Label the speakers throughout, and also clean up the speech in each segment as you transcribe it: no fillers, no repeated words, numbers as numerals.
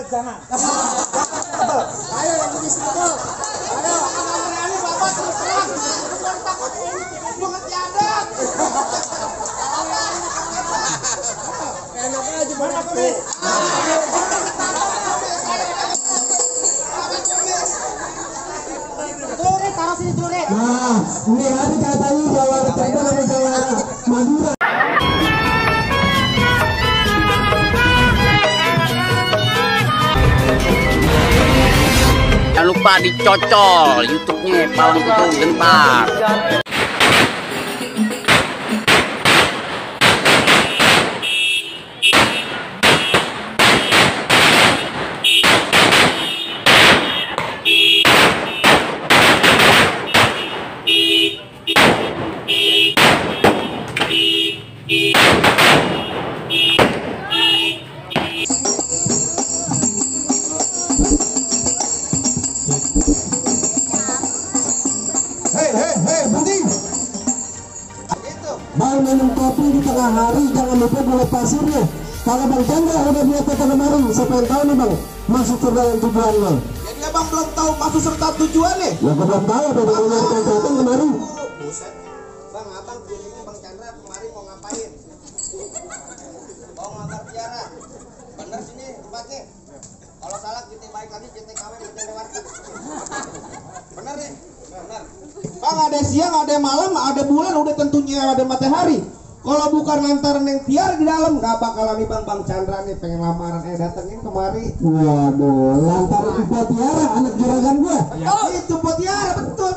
Speaker 1: jangan.
Speaker 2: Ayo yang putih satu. Ayo, kalau berani bapak terus terang. Bukan takut ini, bukan tiadat. Enak aja mana kumis.
Speaker 1: Celurit, taruh sini celurit.
Speaker 3: Nah, ini hari katanya Jawara Cirebon sama Jawara Madura.
Speaker 4: Jangan lupa dicocol YouTube-nya Pawang Pitung Gentar.
Speaker 3: Hei, Budi. Bang minum kopi di tengah hari, jangan lupa buat pasirnya. Kalau Bang Chandra udah buat kota kemarin, siapa yang tahu nih Bang, masuk surga yang tujuannya.
Speaker 2: Jadi abang belum tahu maksud serta tujuannya.
Speaker 3: Ya gue belum tahu, ada yang ngomong kontratan kemarin.
Speaker 2: Buset. Bang, abang bilangnya Bang Chandra kemarin mau ngapain? Mau ngabar biara. Bener sini tempatnya. Kalau salah kita balik lagi kita kawin kita warteg. Bener nih? Bener. Bang, ada siang, ada malam, ada bulan, udah tentunya ada matahari. Kalau bukan ngantar Neng Tiar di dalam, gak bakalan nih Bang Chandra nih pengen lamaran datengin kemari.
Speaker 3: Waduh, lantaran Ibu Tiara, anak juragan gua.
Speaker 2: Ya itu Pot Tiara, betul.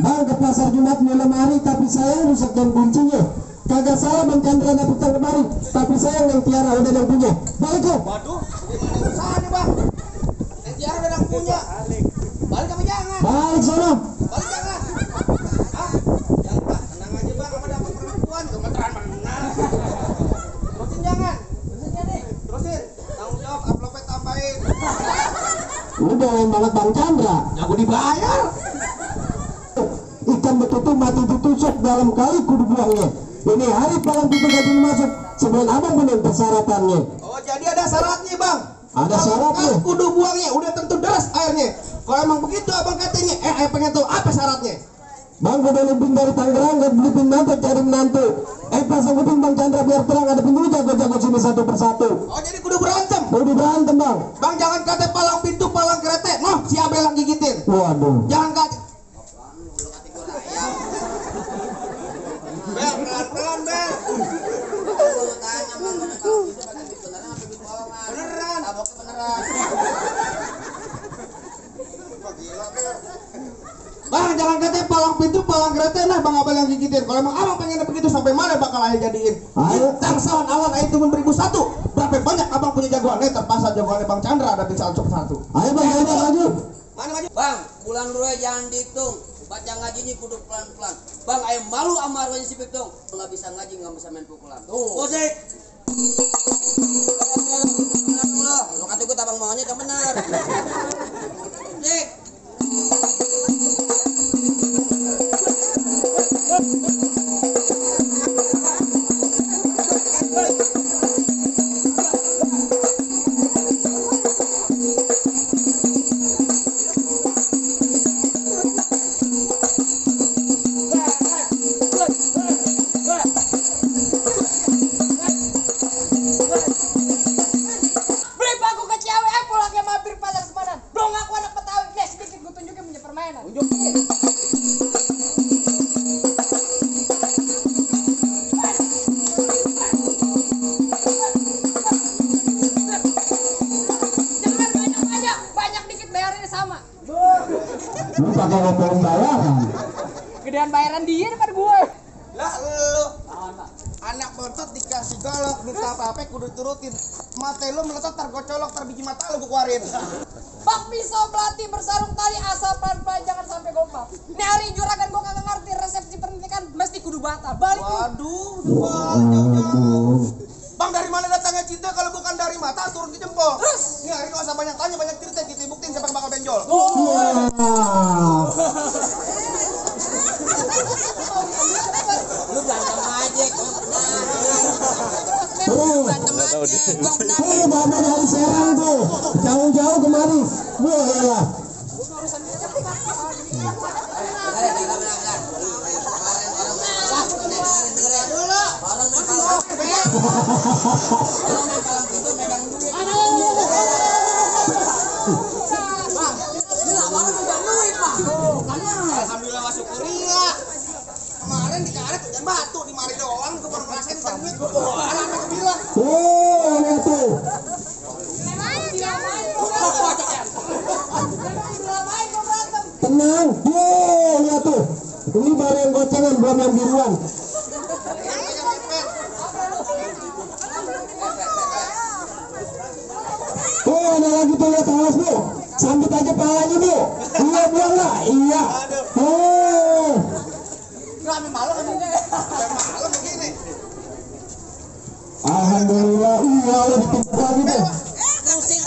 Speaker 3: Bang ke pasar Jumat malam hari, tapi saya rusak dan kuncinya. Kagak salah Bang Chandra dapet kemari, tapi saya Neng Tiara udah yang punya. Balik kok.
Speaker 2: Waduh, gimana usahanya Bang? Neng Tiara udah yang punya. Balik apa jangan?
Speaker 3: Balik sono.
Speaker 2: Balik jangan. Hah? Jangan Pak, tenang aja Bang, apa dapat perempuan gemeteran mana? Terusin jangan. Terusin nih. Terusin. Tanggung jawab uploadnya tambahin.
Speaker 3: Udah yang banget Bang Chandra.
Speaker 2: Aku dibayar.
Speaker 3: Ikan betutu mati ditusuk dalam kali kudu buangnya. Ini hari paling pintu gaji masuk sebelum abang bener persyaratannya.
Speaker 2: Oh, jadi ada syaratnya Bang.
Speaker 3: Ada syaratnya.
Speaker 2: Kalau kudu buangnya udah tentu deras airnya. Kalau emang begitu abang katanya, pengen tahu apa syaratnya?
Speaker 3: Bang udah lebih dari Tangerang, gak beli menantu cari menantu. Pas nguping Bang Chandra biar terang ada pintu jago-jago sini satu persatu.
Speaker 2: Oh, jadi kudu berantem.
Speaker 3: Kudu berantem Bang.
Speaker 2: Bang jangan kata palang pintu, palang kereta. Noh, si Abel yang gigitin.
Speaker 3: Waduh.
Speaker 2: Jangan kata. Bel, pelan-pelan Bel. Beneran. Beneran. Bang jangan katanya palang pintu, palang kereta. Nah Bang Abel yang gigitin. Kalau emang abang pengen begitu sampai mana bakal ayah jadiin?
Speaker 3: Ayo.
Speaker 2: Tangsawan awan ayah itu 1001. Berapa banyak abang punya jagoan? Terpasang jagoannya Bang Chandra ada bisa satu.
Speaker 3: Ayo Bang, ayo maju.
Speaker 2: Mana maju?
Speaker 5: Bang, pulang dulu ya jangan dihitung. Baca ngajinya kudu pelan-pelan. Bang, ayo malu sama arwahnya si Pitung. Nggak bisa ngaji, nggak bisa main pukulan. Musik. Benar dulu. Lu kata gue tabang maunya kan benar. Musik.
Speaker 3: Lu pakai ngomong bayaran.
Speaker 1: Gedean bayaran dia depan gue.
Speaker 2: Lah lu anak bontot dikasih golok minta apa-apa kudu turutin. Mata lu meletot tar gocolok tar biji mata lu gua keluarin.
Speaker 1: Bak pisau belati bersarung tali asal pelan-pelan jangan sampai gopal. Ini hari juragan gua kagak ngerti resepsi pernikahan mesti kudu batal. Balik lu.
Speaker 2: Waduh, jauh-jauh. Bang dari mana datangnya cinta kalau bukan dari mata turun ke jempol.
Speaker 1: Terus
Speaker 2: ini hari gak usah banyak tanya banyak cerita kita buktiin siapa yang bakal benjol.
Speaker 5: Lu berantem aja,
Speaker 1: berantem
Speaker 3: Bapak dari Serang tuh, jauh-jauh kemari. Wah, ya.
Speaker 2: Alhamdulillah masuk kuria. Kemarin dikaret hujan batu di mari doang, gue baru ngerasain hujan duit, gue bawa anak ke bilang.
Speaker 3: Oh, lihat tuh. Tenang. Lihat tuh. Ini baru yang gocengan, belum yang biruan. Oh, ada lagi tuh, lihat, awas bu. Sambut aja palanya bu. Iya, buang lah. Iya. Oh.
Speaker 2: Malam begini.
Speaker 3: Alhamdulillah. Iya, udah ditutup lagi tuh.
Speaker 5: Terusin.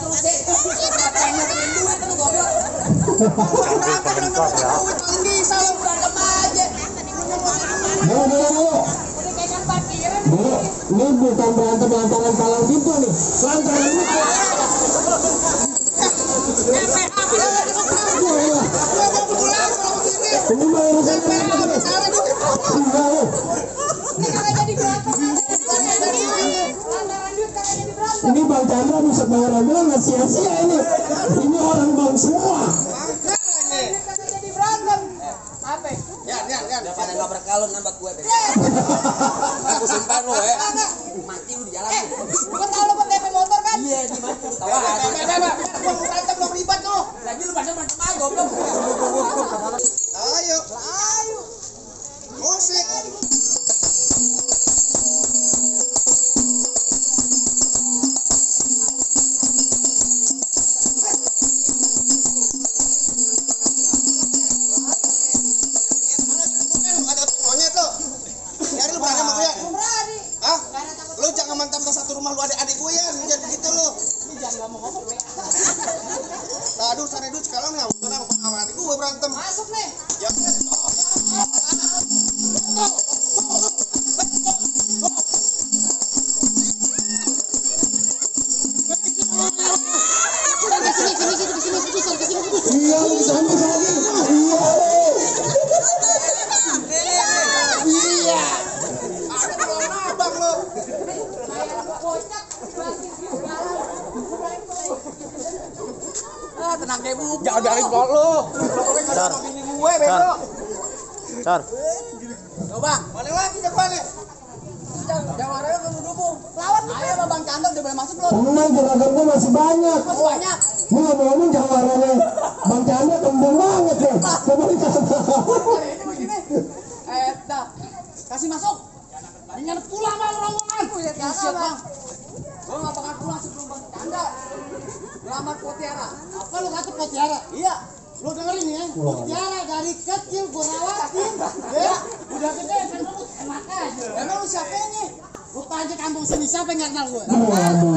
Speaker 5: Pengen duit lu goblok.
Speaker 2: Paling bisa lo
Speaker 5: Berantem aja.
Speaker 3: Dulu. Ini bukan berantem lantaran palang pintu nih. Lantaran itu. Ini mah urusan ini Bang Chandra bisa bayar ambil nggak sia-sia ini. Ini orang bang semua.
Speaker 5: Udah pada nggak berkalung nambah gue. Aku sumpah lo ya. Mati lu di jalan.
Speaker 1: Gua tahu lo TP motor kan?
Speaker 5: Iya, di mana lu tahu aja.
Speaker 2: Gua mau berantem belum ribet tuh.
Speaker 5: Lagi lu berantem aja goblok.
Speaker 2: Ayo. Musik. Ada monyet lo. Nyari lu berani sama gue ya?
Speaker 1: Berani.
Speaker 2: Hah? Lu jangan mantap-mantap satu rumah lu adik-adik gue ya. Jangan begitu lu.
Speaker 1: Jangan ngomong-ngomong.
Speaker 2: Aduh, sana dulu sekarang nih sama adik gue berantem.
Speaker 1: Masuk nih.
Speaker 2: Ya.
Speaker 3: Iya, sampai lagi. Iya.
Speaker 2: Ada belum abang lu.
Speaker 5: Tenang deh bu.
Speaker 2: Jangan dari gol lu. Sar. Bini gue bego.
Speaker 4: Sar.
Speaker 5: Coba.
Speaker 2: Mana lagi depannya?
Speaker 5: Jangan ada lu dukung.
Speaker 1: Lawan ayo sama Bang Chandra udah boleh masuk belum?
Speaker 3: Tenang, juragan gua masih banyak.
Speaker 1: Masih banyak.
Speaker 3: Ini ngomong-ngomong jawarannya Bang Chandra kembang banget ya. Coba dikasih tahu.
Speaker 1: Ini begini. Dah. Kasih masuk. Mendingan pulang bang rombongan. Siap bang. Gua nggak bakal pulang sebelum Bang Chandra ngelamar Potiara. Apa lu kata Potiara? Iya. Lu dengerin ya, Potiara dari kecil gua rawatin, ya, udah gede kan lu enak aja. Emang lu siapa ini? Lu tanya kampung sini siapa yang kenal gua?
Speaker 3: Waduh.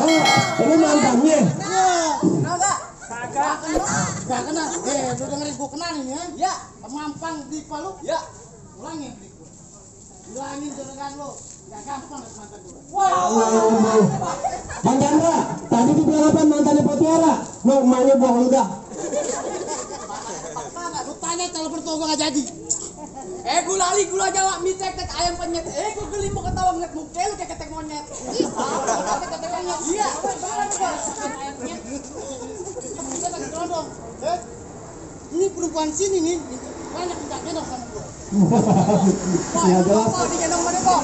Speaker 3: Oh, ini mantannya.
Speaker 1: Iya. Kenal gak? Gak kenal. Lu dengerin gua kenalin ya. Iya. Mampang di Palu. Iya. Ulangin di gua. Ulangin juragan lu. Gak gampang mantan gua.
Speaker 3: Waduh. Bang Chandra, tadi di balapan mantannya Potiara. Mau emaknya buang ludah.
Speaker 1: Lu tanya telepon tuh gua gak jadi. Gulali gula Jawa mie tek ayam penyet. Gua geli mau ketawa ngeliat muka lu kayak ketek monyet. Ketek monyet. Iya. Ayam penyet. Kita lagi gelondong. Ini perempuan sini nih banyak minta gendong sama gua.
Speaker 3: Ya jelas.
Speaker 1: Kok digendong mana kok?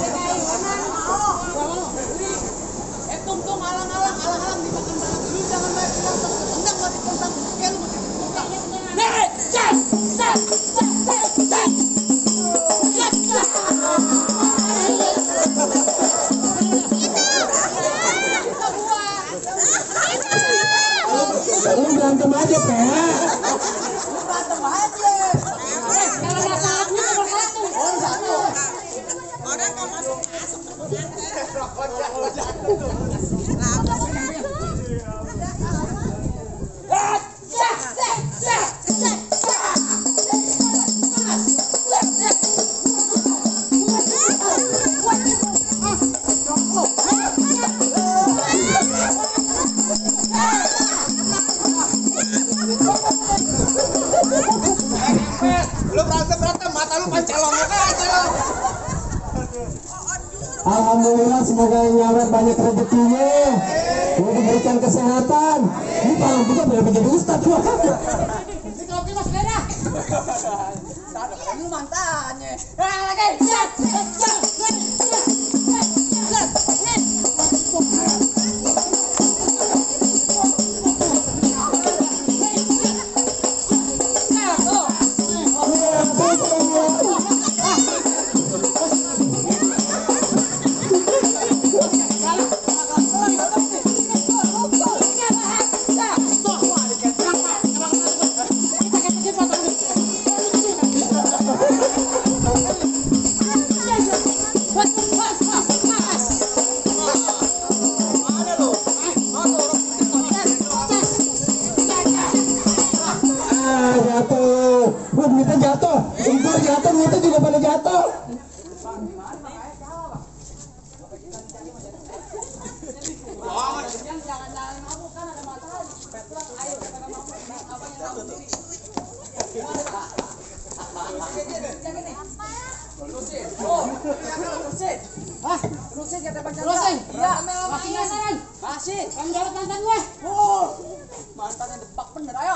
Speaker 1: Tung alang-alang dimakan banget. Lu jangan main tendang mati tendang. Kayak lu mati tendang. Nih, cek.
Speaker 3: Lu berantem aja, Pak.
Speaker 1: Berantem aja. Kalau masalahnya nomor satu. Oh, satu.
Speaker 6: Orang mau masuk.
Speaker 2: Lu pancelongok aja lo.
Speaker 3: Alhamdulillah, semoga yang nyawet banyak rezekinya, diberikan kesehatan. Ini paling juga boleh menjadi ustad.
Speaker 1: Si Koki mas beda. Lu mantannya. Lagi.
Speaker 3: Jatuh. Wah, duitnya jatuh. Impor jatuh, duitnya juga pada jatuh.
Speaker 1: Terusin kata Bang Chandra. Terusin. Iya. Masih penasaran? Masih. Kamu dapat mantan gue? Mantan yang depak bener. Ayo.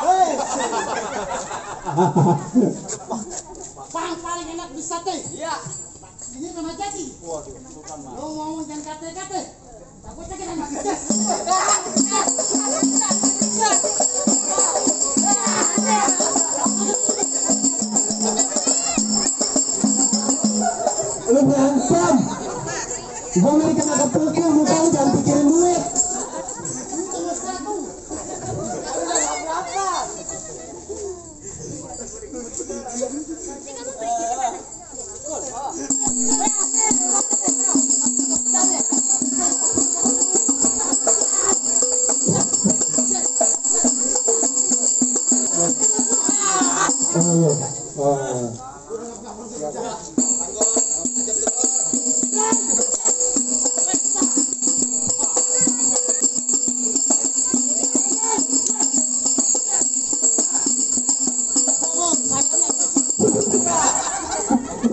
Speaker 1: Bang paling enak di sate. Iya. Ini sama Jati. Waduh, bukan mah. Lo ngomong jangan kate-kate. Takutnya kita enggak pedes.
Speaker 3: Lu berantem. Gua ngeri kena kepukul, muka lu jangan pikirin duit.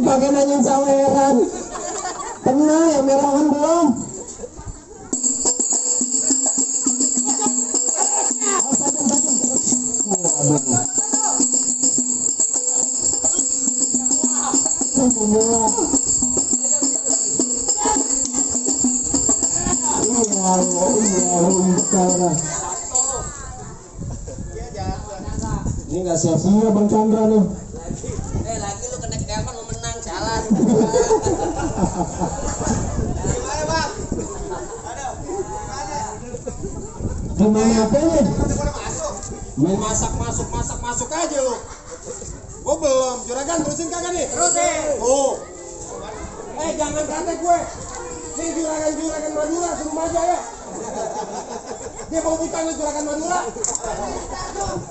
Speaker 3: Pakai nanyain saweran. Tenang, yang merahan belum. Ini nggak sia-sia Bang Chandra nih.
Speaker 5: Lagi lu kena kedepan lu menang jalan.
Speaker 2: Gimana, Bang? Aduh.
Speaker 3: Gimana apanya?
Speaker 2: Main masuk aja lu. Gua belum. Juragan terusin kagak nih? Terusin. Oh. Jangan kata gue. Nih juragan Madura suruh aja ya. Dia mau buka nih juragan Madura.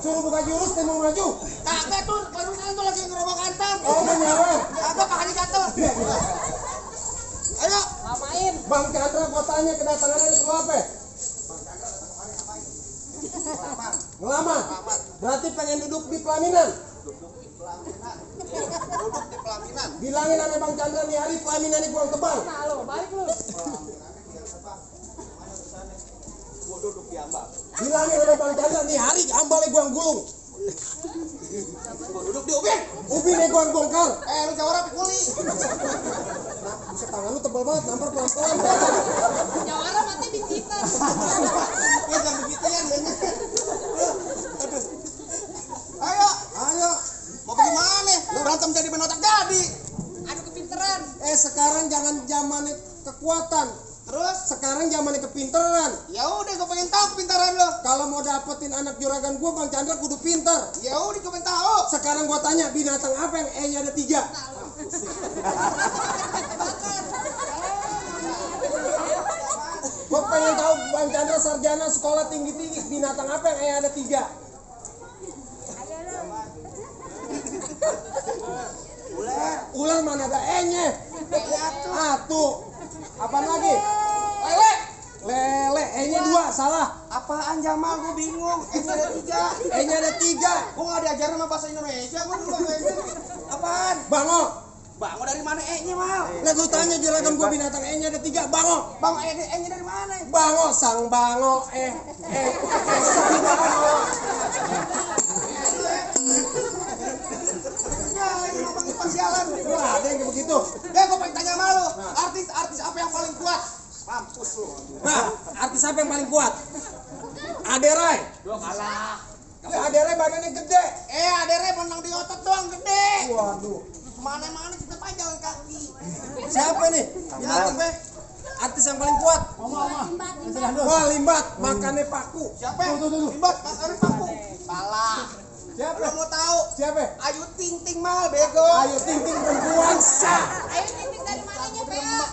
Speaker 2: Suruh buka jurus dia mau maju.
Speaker 1: Kagak tuh, barusan tuh lagi ngerobak kantong.
Speaker 2: Oh, menyawet.
Speaker 1: Kagak pakai jatuh. Ayo, ngapain?
Speaker 2: Bang Chandra gua tanya kedatangannya ini perlu apa? Ngelamar. Berarti pengen duduk di pelaminan. Duduk di pelaminan. Bilangin sama Bang Chandra nih hari pelaminan ini gua ke bank.
Speaker 1: Nah, lo balik lu.
Speaker 2: Gua duduk di ambal. Bilangin sama Bang Chandra nih hari ambalnya gua gulung. Gua duduk di ubin. Ubin nih gua bongkar.
Speaker 1: Lu jawara kuli.
Speaker 2: Buset tangan lu tebal banget, nampar pelan-pelan.
Speaker 6: Jawara mati bisikan.
Speaker 2: Ya jangan begitu ya. Ayo. Mau bagaimana? Lu berantem jadi penotak jadi.
Speaker 6: Adu kepinteran.
Speaker 2: Sekarang jangan zamannya kekuatan. Terus sekarang zamannya kepintaran. Ya udah, gue pengen tahu kepintaran lo. Kalau mau dapetin anak juragan gue, Bang Chandra kudu pintar. Ya udah, gue pengen tahu. Sekarang gue tanya, binatang apa yang E-nya ada 3? Gue pengen tahu Bang Chandra sarjana sekolah tinggi-tinggi, binatang apa yang E ada 3? Ular mana ada E-nya? Atuh. Apaan lagi? Lele. E-nya 2, salah.
Speaker 1: Apaan Jamal, gue bingung.
Speaker 2: E-nya ada 3. E-nya ada 3.
Speaker 1: Gue gak diajarin sama bahasa Indonesia, gue dulu bahasa Inggris. Apa
Speaker 2: apaan?
Speaker 3: Bango.
Speaker 2: Bango dari mana E-nya, Mal?
Speaker 3: Nah gue tanya juragan gue binatang E-nya ada 3. Bango.
Speaker 2: Bang E-nya dari mana?
Speaker 3: Bango sang bango sang bango.
Speaker 2: Ya, ini ngomongin pasialan.
Speaker 3: Wah, ada yang kayak begitu.
Speaker 2: Ya, gue pengen tanya sama lu. Artis apa yang paling kuat? Mampus lu.
Speaker 3: Nah, artis apa yang paling kuat? Aderai.
Speaker 2: Kalah.
Speaker 3: Aderai badannya gede.
Speaker 2: Adere menang di otot doang gede.
Speaker 3: Waduh.
Speaker 2: Mana-mana kita jalan kaki.
Speaker 3: Siapa nih? Binatang be? Artis yang paling kuat. Wah, Limbat. Makannya paku.
Speaker 2: Siapa? Limbat, makannya paku. Salah.
Speaker 3: Siapa?
Speaker 2: Lo mau tahu?
Speaker 3: Siapa?
Speaker 2: Ayu Ting Ting Mal, bego.
Speaker 3: Ayu Ting Ting perempuan sah.
Speaker 6: Ayo titik dari mananya, Bea?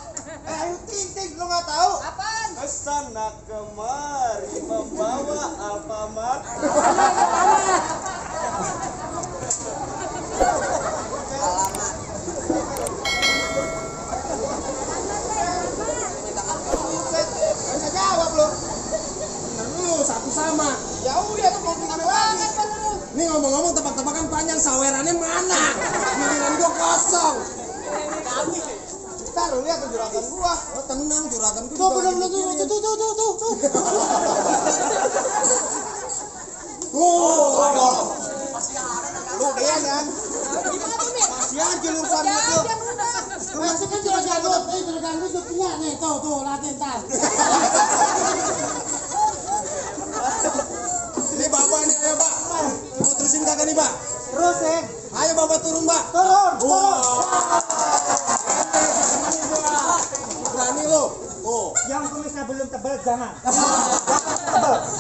Speaker 2: Ayu Ting Ting, lo nggak tahu?
Speaker 6: Apaan?
Speaker 2: Kesana kemari membawa Alfamart. Bisa jawab lo.
Speaker 3: Bener lu, satu sama.
Speaker 2: Ya udah tuh mau gimana lagi?
Speaker 3: Nih ngomong-ngomong tebak-tebakan panjang, sawerannya mana? Giliran gua kosong.
Speaker 2: Ntar lu lihat tuh juragan gua.
Speaker 3: Oh, tenang, juragan gua.
Speaker 2: Tuh bener tuh. Lu dia kan?
Speaker 6: Gimana tuh, Mi?
Speaker 2: Masih aja urusan
Speaker 6: Ya,
Speaker 2: itu.
Speaker 6: dia lunas.
Speaker 1: Masih kan juragan gue tuh punya nih, tuh latihan tar.
Speaker 3: Ini bapak nih, ayo pak. Mau terusin kagak nih pak?
Speaker 1: Terus ya.
Speaker 3: Ayo bapak turun pak.
Speaker 1: Turun.
Speaker 3: Berani lu. Tuh.
Speaker 1: Yang kumisnya belum tebal jangan.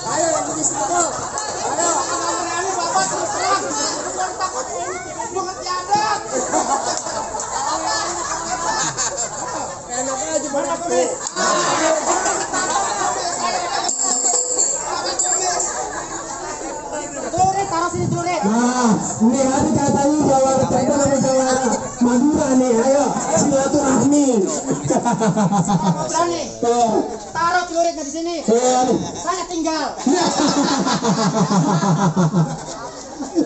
Speaker 3: Ayo yang kumis tebal. Ayo.
Speaker 2: Berani bapak terus terang. Bukan takut ini, gua ngerti adat.
Speaker 3: Enak aja mana kumis.
Speaker 1: Celurit, taruh sini celurit.
Speaker 3: Nah, ini hari katanya jawara Cirebon sama jawara Madura nih. Ayo, silaturahmi.
Speaker 1: Berani.
Speaker 3: Tuh.
Speaker 1: Taruh celuritnya di sini.
Speaker 3: Tuh.
Speaker 1: Saya tinggal.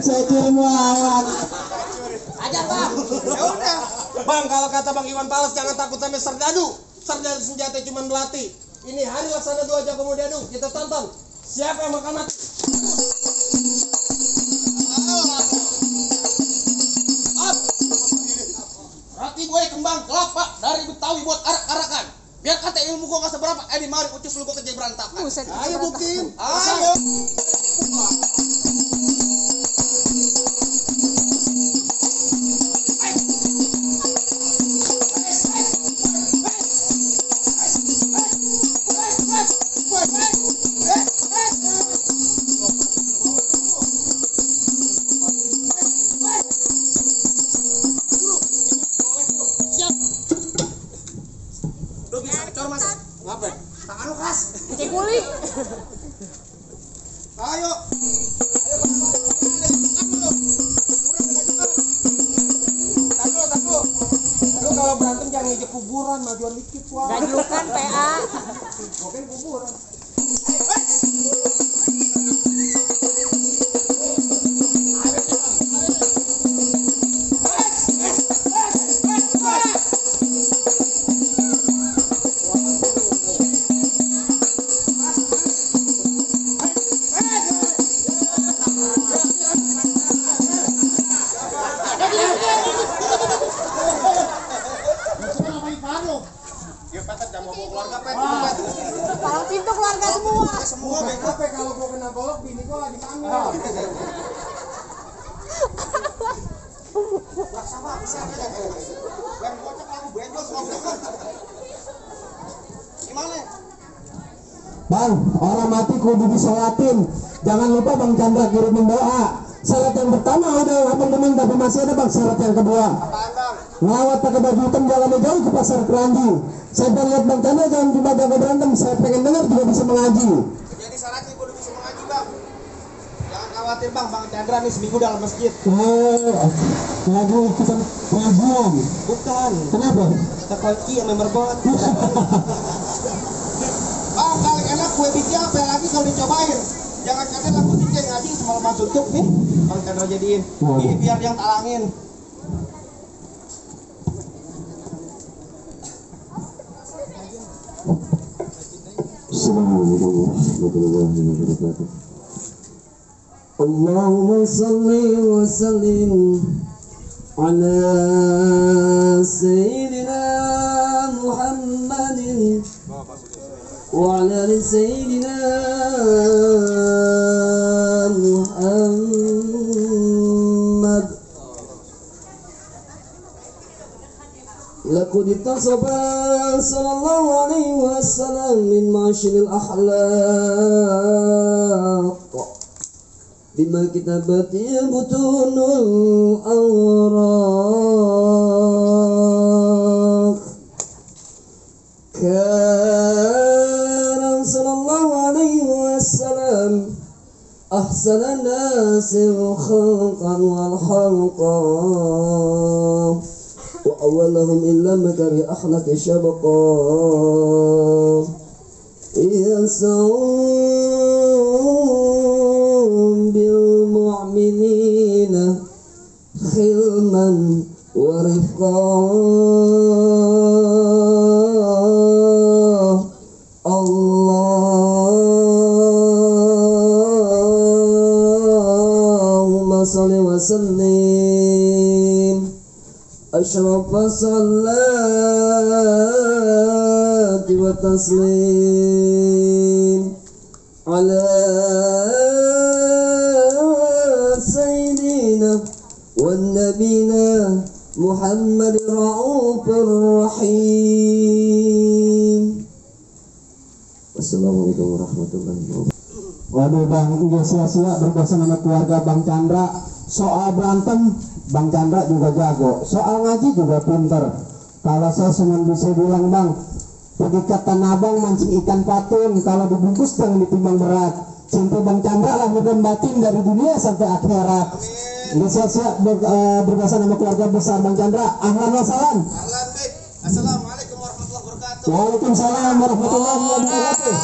Speaker 3: Saya kirim lawan.
Speaker 1: Ajar, Bang.
Speaker 2: Ya udah.
Speaker 3: Bang, kalau kata Bang Iwan Fals jangan takut sama serdadu. Serdadu senjata cuma melatih. Ini hari laksana 2 Jago Mudiadu. Kita tonton. Siapa yang bakal mati?
Speaker 2: Roti gue kembang kelapa dari Betawi buat arak-arakan. Biar kata ilmu gue gak seberapa, di mari ucus lu gue kerja berantakan.
Speaker 3: Ayo buktiin.
Speaker 2: Ayo. Lu bisa ngecor mas?
Speaker 3: Ngapain?
Speaker 2: Tangan lu keras.
Speaker 6: Cek kulit.
Speaker 2: Ayo.
Speaker 3: Lu kalau berantem jangan ngejek kuburan, majuan dikit wah.
Speaker 6: Gajukan, PA.
Speaker 3: Bukan kuburan.
Speaker 2: Ya Pet, jangan mau keluarga Pet.
Speaker 6: Palang pintu keluarga semua.
Speaker 2: Semua bego.
Speaker 3: Apa kalau gua kena golok bini gua lagi hamil.
Speaker 2: Sama siapa ya? Yang kocak lagu benjol semua. Gimana?
Speaker 3: Bang, orang mati kudu disolatin. Jangan lupa Bang Chandra kirimin doa. Syarat yang pertama udah teman-teman, tapi masih ada Bang syarat yang kedua.
Speaker 2: Apaan bang?
Speaker 3: Ngelawat pakai baju hitam jalannya jauh ke pasar Keranji. Saya pengen lihat Bang Chandra jangan cuma jaga berantem. Saya pengen dengar juga bisa mengaji.
Speaker 2: Jadi syaratnya gue udah bisa mengaji bang. Jangan khawatir bang, Bang Chandra nih seminggu dalam masjid.
Speaker 3: Lagu ikutan pengajian.
Speaker 2: Bukan.
Speaker 3: Kenapa?
Speaker 2: Terkunci yang memberbot. Bang, paling enak kue bikin apa lagi kalau dicobain. Jangan katanya lagu tiga ngaji semalam tutup nih. Bang Chandra jadiin. Ini biar yang talangin.
Speaker 3: Assalamualaikum warahmatullahi wabarakatuh. Allahumma salli wa sallim ala sayyidina Muhammadin wa ala ali sayyidina Muhammad. لقد اتصف صلى الله عليه وسلم من معشر الأخلاق بما كتبت بطون الأوراق. كان صلى الله عليه وسلم أحسن الناس خلقا والخلقا وأولهم إلا مكر أخلاق شبقا يسعون بالمؤمنين خلما ورفقا. اللهم صل وسلم أشرف الصلاة والتسليم على سيدنا والنبينا محمد الرؤوف الرحيم. Wassalamualaikum warahmatullahi wabarakatuh. Waduh bang, udah sia-sia berbosan sama keluarga Bang Chandra. Soal berantem Bang Chandra juga jago, soal ngaji juga pinter. Kalau saya cuma bisa bilang bang, pergi ke Tanah Abang mancing ikan patin, kalau dibungkus jangan ditimbang berat. Cinta Bang Chandra lah mudah batin dari dunia sampai akhirat. Udah siap-siap berbosan sama keluarga besar Bang Chandra. Ahlan wa salam.
Speaker 2: Ahlan baik. Assalamualaikum warahmatullahi wabarakatuh.
Speaker 3: Waalaikumsalam warahmatullahi wabarakatuh.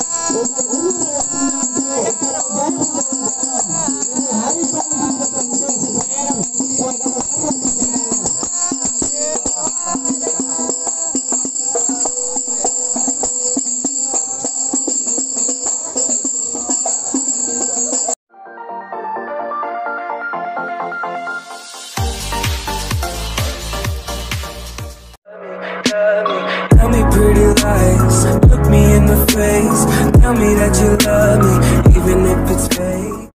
Speaker 7: Tell me pretty lies, look me in the face. Tell me that you love me, even if it's fake.